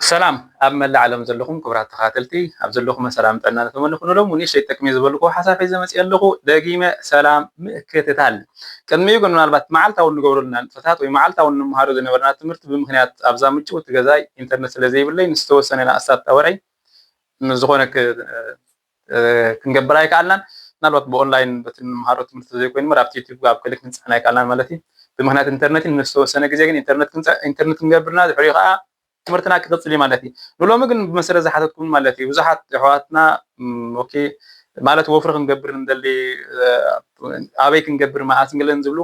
ሰላም ኣብ መላእ ዓለም ዘለኹም ክቡራት ተኸታተልቲ፣ ኣብ ዘለኹም ሰላም ጥዕና ንተመንኹ። ንሎሚ ንእሽተይ ጠቅሚ ዝበልኩ ሓሳብ ሒዘ መፅየ ኣለኹ። ደጊመ ሰላም ምክትታል። ቅድሚኡ ግን ምናልባት መዓልታዊ እንገብረሉ ንጥፈታት ወይ መዓልታዊ እንመሃሮ ዝነበርና ትምህርቲ ብምኽንያት ኣብዛ ምጭውቲ ገዛይ ኢንተርነት ስለ ዘይብለይ ንዝተወሰነ ንኣስታት ወርሒ ዝኾነ ክ- ክንገብር ኣይከኣልናን። ምናልባት ብኦንላይን በቲ እንመሃሮ ትምህርቲ ዘይኮይኑ ኣብ ዩቲዩብ ኣብ ክሊክ ክንፅዕን ኣይከኣልናን ማለት እዩ። ብምኽንያት ኢንተርነት እዩ። ንዝተወሰነ ግዜ ግን ኢንተርነት ክንፅዕ- ኢንተርነት ክንገብርና ድሕሪኡ ከዓ ትምህርትና ክቕፅል እዩ ማለት እዩ። ንሎሚ ግን ብመሰረት ዝሓተትኩም ማለት እዩ ብዙሓት ኣሕዋትና ም፣ ኦኬ ማለት ወፍሪ ክንገብር እንደሊ እ፣ ኣበይ ክንገብር መዓስ ንገለን ዝብሉ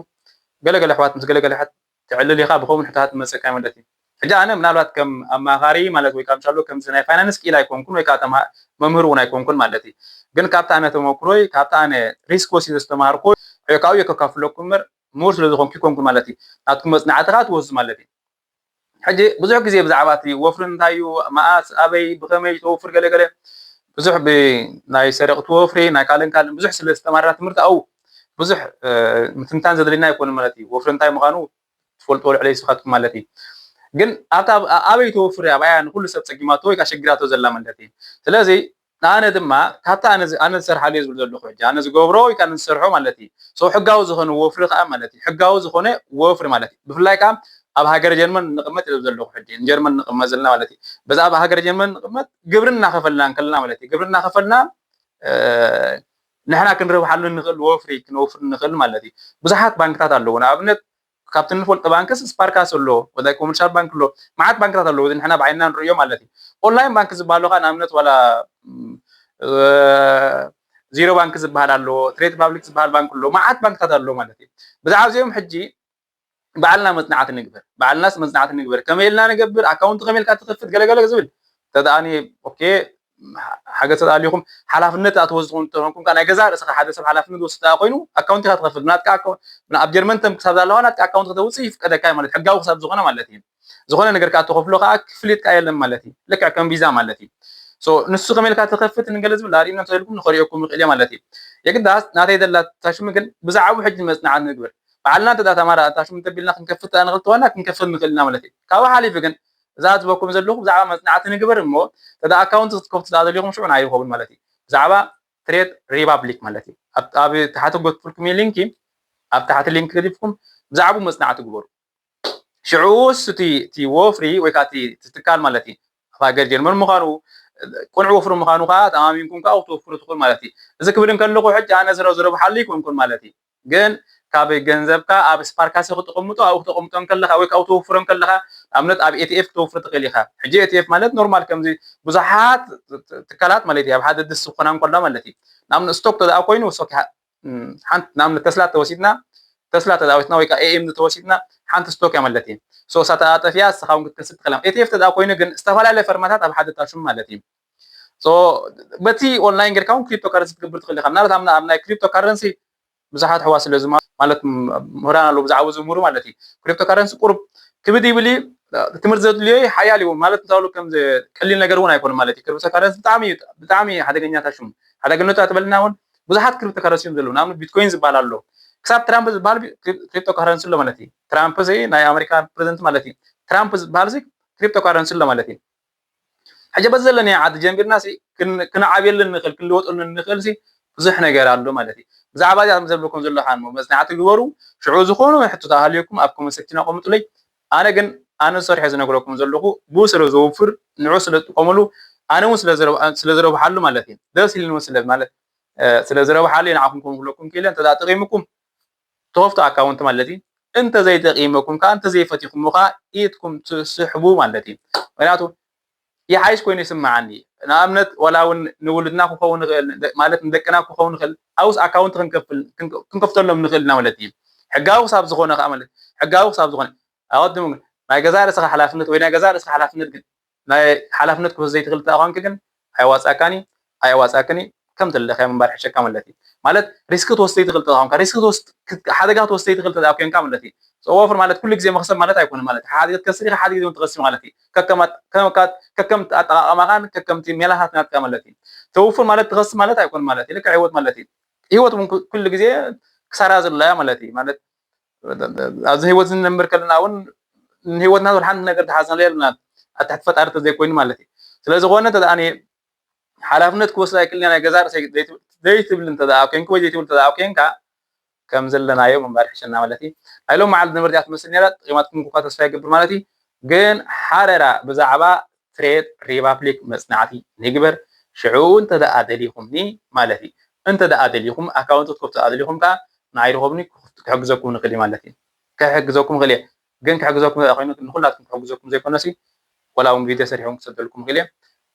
ገለገለ ኣሕዋት ምስ ገለገለ ኣሕዋት ትዕልል ኢኻ ብከምኡ ሕቶታት መፀካ ማለት እዩ። ሕጂ ኣነ ምናልባት ከም ኣማኻሪ ማለት ወይ ካብ ሻሎ ከምዚ ናይ ፋይናንስ ክኢል ኣይኮንኩን ወይ ከዓ ተማ- መምህር እውን ኣይኮንኩን ማለት እዩ። ግን ካብቲ ኣነ ተመክሮይ ካብቲ ኣነ ሪስክ ወሲደ ዝተማሃርኩ ወይ ካብኡ የከካፍለኩም እምበር ምሁር ስለ ዝኾንኩ ይኮንኩን ማለት እዩ። ናትኩም መፅናዕቲ ከዓ ትወስዱ ማለት እዩ። ሕጂ ብዙሕ ግዜ ብዛዕባ እቲ ወፍሪ እንታይ እዩ፣ መኣስ፣ ኣበይ፣ ብኸመይ ተወፍር ገለገለ ብዙሕ ብ- ናይ ሰረቕቲ ወፍሪ ናይ ካልእን ካልእን ብዙሕ ስለ ዝተማርና ትምህርቲ ኣብኡ ብዙሕ እ፣ ምትንታን ዘድልየና ኣይኮነ ማለት እዩ። ወፍሪ እንታይ ምዃኑ ትፈልጥዎ ልዕለይ ስኻትኩም ማለት እዩ። ግን ኣብታ ኣብ- ኣበይ ተወፍር እያ ኣብኣያ ንኩሉ ሰብ ፀጊማቶ ወይ ከዓ ሸጊራቶ ዘላ ማለት እዩ። ስለዚ ንኣነ ድማ ካብታ ኣነ ዝ- ኣነ ዝሰርሓሉ እየ ዝብል ዘለኹ ሕጂ ኣነ ዝገብሮ ወይ ከዓ ኣነ ዝሰርሖ ማለት እዩ። ሰው ሕጋዊ ዝኾነ ወፍሪ ከዓ ማለት እዩ። ሕጋዊ ዝኾነ ወፍሪ ማለት እዩ። ብፍላይ ከዓ ኣብ ሃገር ጀርመን ንቕመጥ ኢለ ዘለኹ ሕጂ ንጀርመን ንቕመጥ ዘለና ማለት እዩ። በዛ ኣብ ሃገር ጀርመን ንቕመጥ ግብሪ እናኸፈልና እንከለና ማለት እዩ። ግብሪ እናኸፈልና እ፣ ንሕና ክንረብሓሉ ንኽእል ወፍሪ ክንወፍር ንኽእል ማለት እዩ። ብዙሓት ባንክታት ኣለዉ። ንኣብነት ካብቲ ንፈልጦ ባንክስ ስፓርካስ ኣሎ፣ ወላይ ኮመርሻል ባንክ ኣሎ፣ መዓት ባንክታት ኣለዉ። እዚ ንሕና ብዓይንና ንርእዮ ማለት እዩ። ኦንላይን ባንክ ዝበሃሉ ከዓ ንኣብነት ዋላ እ፣ ዚሮ ባንክ ዝበሃል ኣሎ፣ ትሬድ ሪፓብሊክ ዝበሃል ባንክ ኣሎ፣ መዓት ባንክታት ኣሎ ማለት እዩ። ብዛዕባ እዚኦም ሕጂ ባዕልና መፅናዕቲ ንግበር። ባዕልናስ መፅናዕቲ ንግበር። ከመይ ኢልና ንገብር? ኣካውንት ከመይ ኢልካ ትኸፍት ገለገለ ዝብል ተደኣኒ ኦኬ ሓገዝ ተዳልዩኹም ሓላፍነት ኣትወስድኹም እንተኾንኩም ናይ ገዛ ርእስኻ ሓደ ሰብ ሓላፍነት ወስድ ኮይኑ ኣካውንት ኢኻ ትኸፍት ናትካ ኣብ ጀርመን ተምክሳብ ዘለዋ ናትካ ኣካውንት ከተውፅእ ይፍቀደካ ማለት ሕጋዊ ክሳብ ዝኾነ ማለት እዩ። ዝኾነ ነገር ከዓ ትኸፍሎ ከዓ ክፍሊት ከዓ የለን ማለት እዩ። ልክዕ ከም ቪዛ ማለት እዩ። ንሱ ከመይ ኢልካ ትኸፍት ንገለ ዝብል ኣርእዩና እንተልኩም ንኸሪኦኩም ይኽእል እየ ማለት እዩ። የግዳስ ናተይ ዘላ ታሽሙ ግን ብዛዕባ ሕጂ መፅናዕቲ ንግበር ባዕልና እንተ ተማራ ታሽሙ ተቢልና ክንከፍት ንኽእል ተኾና ክንከፍት ንኽእል ኢና ማለት እዩ። ካብኡ ሓሊፉ ግን እዛ ዝበኩም ዘለኹ ብዛዕባ መፅናዕቲ ንግበር እሞ ተዳ ኣካውንት ክትከፍቱ ተደሊኹም ሽዑ ናይ ይኸውን ማለት እዩ። ብዛዕባ ትሬድ ሪፓብሊክ ማለት እዩ። ኣብ ታሕቲ ጎትፍልኩም ሊንክ ኣብ ታሕቲ ሊንክ ገዲፍኩም ብዛዕባ መፅናዕቲ ግበሩ። ሽዑስ እቲ ወፍሪ ወይ ከዓ ትካል ማለት እዩ ኣብ ሃገር ጀርመን ምዃኑ ቁኑዕ ወፍሪ ምዃኑ ከዓ ተኣማሚንኩም ከዓ ክትወፍሩ ትኽእሉ ማለት እዩ። እዚ ክብል እንከለኹ ሕጂ ኣነ ዝረ ዝረብሓሉ ይኮንኩን ማለት እዩ። ግን ካብ ገንዘብካ ኣብ ስፓርካሲ ክተቐምጦ ኣብኡ ክተቐምጦ እንከለካ ወይ ካብኡ ተወፍሮ እንከለካ ንኣብነት ኣብ ኤቲኤፍ ክተወፍር ትኽእል ኢኻ። ሕጂ ኤቲኤፍ ማለት ኖርማል ከምዚ ብዙሓት ትካላት ማለት እዩ ኣብ ሓደ ድስ ዝኾና እንከሎ ማለት እዩ። ንኣብነት ስቶክ ተደኣ ኮይኑ ስቶክ ሓንቲ ንኣብነት ተስላ ተወሲድና ተስላ ተዳዊትና ወይ ከዓ ኤኤም ተወሲድና ሓንቲ ስቶክ እያ ማለት እዩ። እሳ ተኣጠፍያ እስኻ እውን ክትከስብ ትኽእል። ኤቲኤፍ ተዳ ኮይኑ ግን ዝተፈላለየ ፈርማታት ኣብ ሓደ ታሽም ማለት እዩ። በቲ ኦንላይን ጌርካ እውን ክሪፕቶ ካረንሲ ክትገብር ትኽእል ኢኻ። ምናልባት ኣብ ናይ ክሪፕቶ ካረንሲ ብዙሓት ኣሕዋት ስለ ዝማ ማለት ምሁራን ኣለዉ ብዛዕባ ዝምህሩ ማለት እዩ። ክሪፕቶ ካረንሲ ቁሩብ ክብድ ይብል እዩ። ትምህርቲ ዘድልዮ ሓያል እዩ ማለት እንታሉ ከም ቀሊል ነገር እውን ኣይኮነ ማለት እዩ። ክሪፕቶ ካረንሲ ብጣዕሚ እዩ ብጣዕሚ ሓደገኛታት ሽሙ ሓደገነቱ ኣትበልና እውን ብዙሓት ክሪፕቶ ካረንሲ እዮም ዘለዉ። ንኣብነት ቢትኮይን ዝበሃል ኣሎ። ክሳብ ትራምፕ ዝበሃል ክሪፕቶ ካረንሲ ኣሎ ማለት እዩ። ትራምፕ ናይ ኣሜሪካ ፕሬዚደንት ማለት እዩ። ትራምፕ ዝበሃል ክሪፕቶ ካረንሲ ኣሎ ማለት እዩ። ሕጂ በዚ ዘለናዮ ዓዲ ጀሚርና ክንዓብየሉ እንኽእል ክንልወጠሉ እንኽእል ብዙሕ ነገር ኣሎ ማለት እዩ። ብዛዕባ እዚኣ ከም ዘብለኩም ዘለኹ ኣሞ መፅናዕቲ ግበሩ። ሽዑ ዝኾነ ሕቶታት ሃልየኩም ኣብ ኮመንት ሴክሽን ኣቐምጡለይ። ኣነ ግን ኣነ ዝሰርሖ ዝነግረኩም ዘለኹ ብኡ ስለ ዘወፍር ንዑ ስለ ዝጥቀመሉ ኣነ እውን ስለ ዝረብሓሉ ማለት እዩ። ደስ ኢልኒ እውን ስለ ማለት ስለ ዝረብሓሉ እዩ ንዓኹም ከም ክብለኩም ክኢለ እንተ ጠቂምኩም ተኸፍቱ ኣካውንት ማለት እዩ። እንተ ዘይጠቂመኩም ከዓ እንተ ዘይፈቲኹም ከዓ ኢድኩም ትስሕቡ ማለት እዩ። ምክንያቱ ይሓይሽ ኮይኑ ይስምዓኒ። ንኣብነት ዋላ እውን ንውሉድና ክኸውን ይኽእል ማለት ንደቅና ክኸውን ይኽእል ኣብስ ኣካውንት ክንከፍተሎም ንኽእል ኢና ማለት እዩ። ሕጋዊ ክሳብ ዝኾነ ከዓ ማለት ሕጋዊ ክሳብ ዝኾነ ኣቐድሙ ናይ ገዛ ርእስኻ ሓላፍነት ወይ ናይ ገዛ ርእስኻ ሓላፍነት ግን ናይ ሓላፍነት ክትወስድ ዘይትኽእል ተኾንክ ግን ኣይዋፃካኒ ኣየዋፃክኒ ከም ዘለኻዮ ምንባር ሕሸካ ማለት እዩ። ማለት ሪስክ ትወስድ ዘይትኽእል ተኾንካ ሪስክ ሓደጋ ትወስድ ዘይትኽእል ተኮንካ ማለት እዩ። ተወፍር ማለት ኩሉ ግዜ መክሰብ ማለት ኣይኮነ ማለት ሓደ ግዜ ትከስር ኢኻ ሓደ ግዜ ትኸስር ማለት እዩ። ከከም ኣጠቃቀማኻን ከከምቲ ሜላታት ናትካ ማለት እዩ። ተውፍር ማለት ትኸስር ማለት ኣይኮነ ማለት እዩ። ልክዕ ህይወት ማለት እዩ። ህይወት እውን ኩሉ ግዜ ክሳራ ዘለያ ማለት እዩ። ማለት ኣብዚ ህይወት ዝንነብር ከለና እውን ንህይወትና ዝብል ሓንቲ ነገር ዝሓዝናላ የብልና። ኣብ ትሕቲ ፈጣሪ ተዘይኮይኑ ማለት እዩ። ስለዝኾነ እንተ ደኣ ሓላፍነት ክወስድ ኣይክእልን ናይ ገዛ ርእሰይ ዘይትብል እንተ ደኣ ኮንክ ወይ ዘይትብል እንተ ደኣ ኮንካ ከም ዘለናዮ ምንባር ይሕሸና ማለት እዩ። ናይ ሎም መዓልቲ ዝነበርት እያ ትመስል ነራ። ጠቂማትኩም እኳ ተስፋ ይገብር ማለት እዩ። ግን ሓረራ ብዛዕባ ትሬድ ሪፓብሊክ መጽናዕቲ ንግበር። ሽዑ እንተ ደኣ ደሊኹምኒ ማለት እዩ። እንተ ደኣ ደሊኹም ኣካውንት ክትከፍቱ ደኣ ደሊኹም ከኣ ንዓይ ርኸቡኒ ክሕግዘኩም ንኽእል ማለት እዩ። ክሕግዘኩም ክእል እየ። ግን ክሕግዘኩም ደኣ ኮይኑ ንኹላትኩም ክሕግዘኩም ዘይኮነሲ ወላ እውን ቪድዮ ሰሪሖም ክሰደልኩም ክእል እየ።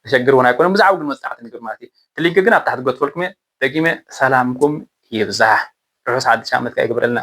ዘሸግር እውን ኣይኮነን። ብዛዕባ ግን መጽናዕቲ ንግበር ማለት እዩ። እቲ ሊንክ ግን ኣብ ታሕቲ ክገድፈልኩም እየ። ደጊመ ሰላምኩም ይብዛሕ። ርሑስ ሓድሽ ዓመት ከኣ ይግበረልና።